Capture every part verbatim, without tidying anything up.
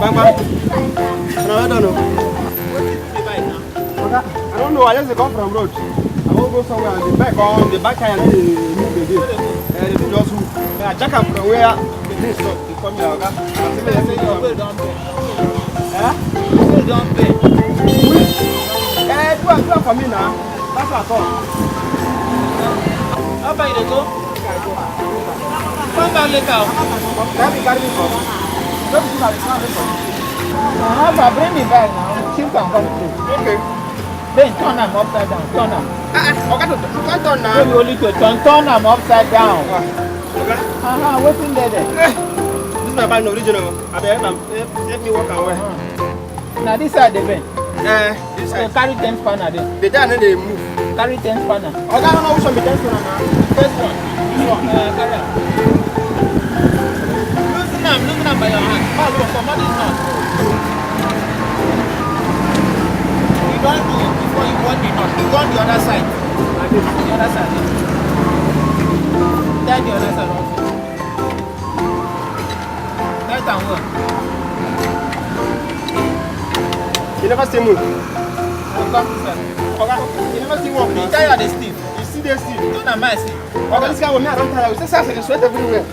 Papa, una well done o. Oga, I don't know. I just dey come from road. I wan go somewhere and the bike come, the bike tire no dey move again. Eh, the thing just hook. Eh, I check am from where the thing stop. Come here, Oga. I say make I say your way don bend. Eh? Way don bend. Eh, do am, do am for me now. That's what I thought. How far you dey go? Come back later o. Let me carry this one. Let me see my son this one. How far? Bring me back now. Shift am come through. Okay. Then turn am upside down. Turn am. Ah, ah, Oga, to, to turn, turn now. No be only to turn, turn am upside down. Ah, Oga. Aha, wetin dey there? Eh, this my bag no original. Abeg, help am, help, help me walk am well. Uh-huh. Na this side dey bend. Eh, this side. So carry ten spanner dey. The day I no dey move. Carry ten spanner. Oga, no, no, which one be ten spanner na? First one. This one. Uh, carry am. Loosen am, loosen am by your hand. Ma, look, somebody is not. You don do it before you want the knot. You want the other side. The other side. Tie the other side also. Tight am well. You never still move. Oga, Oga, you never still walk. The tire dey stiff. You see dey stiff. No, na mine stiff. Oga, this guy, me, I don tire. You say, say I dey sweat everywhere.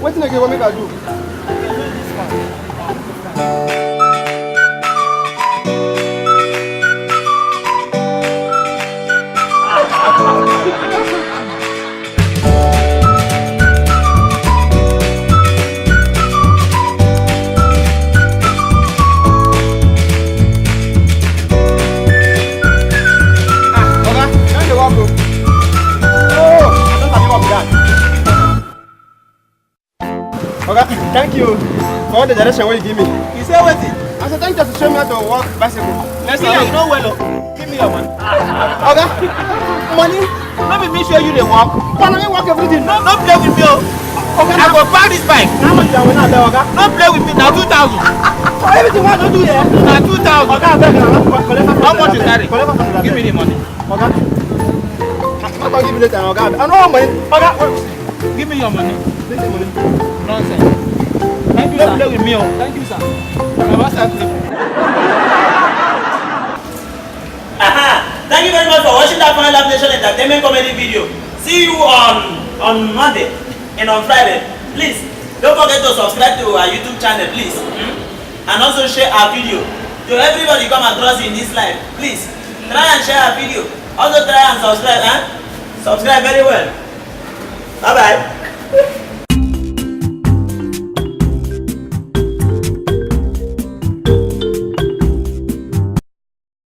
Wetin again? What make I do? Ah, Oga, you don dey work o. Oh, I don sabi work be that. Oga, thank you for all the direction wey you give me. You say wetin? I say thank you to show me how to walk bicycle. Next time, you know well o. Give me your money. Oga, money? No be me show you dey walk. But na me walk everything. No, no play with me o. Oga, I go buy this bike. How much you are now, Oga? No play with me. Na two thousand. For everything wey I don do here. Na two thousand. Oga, abeg, I wan collect am. How much you carry? Collect am. Give me the money. Oga, I go give you later, Oga. I no want money. Oga, wait. Give me your money. Take the money. Nonsense. Thank you, sir. Don't play with me o. Thank you, sir. Baba, start sleep. Aha! Thank you very much for watching that Fine Love Nation Entertainment Comedy video. See you on, on Monday and on Friday. Please, don't forget to subscribe to our YouTube channel, please. Hmm? And also share our video to everybody come across in this life. Please, try and share our video. Also try and subscribe, huh? Subscribe very well. Bye-bye.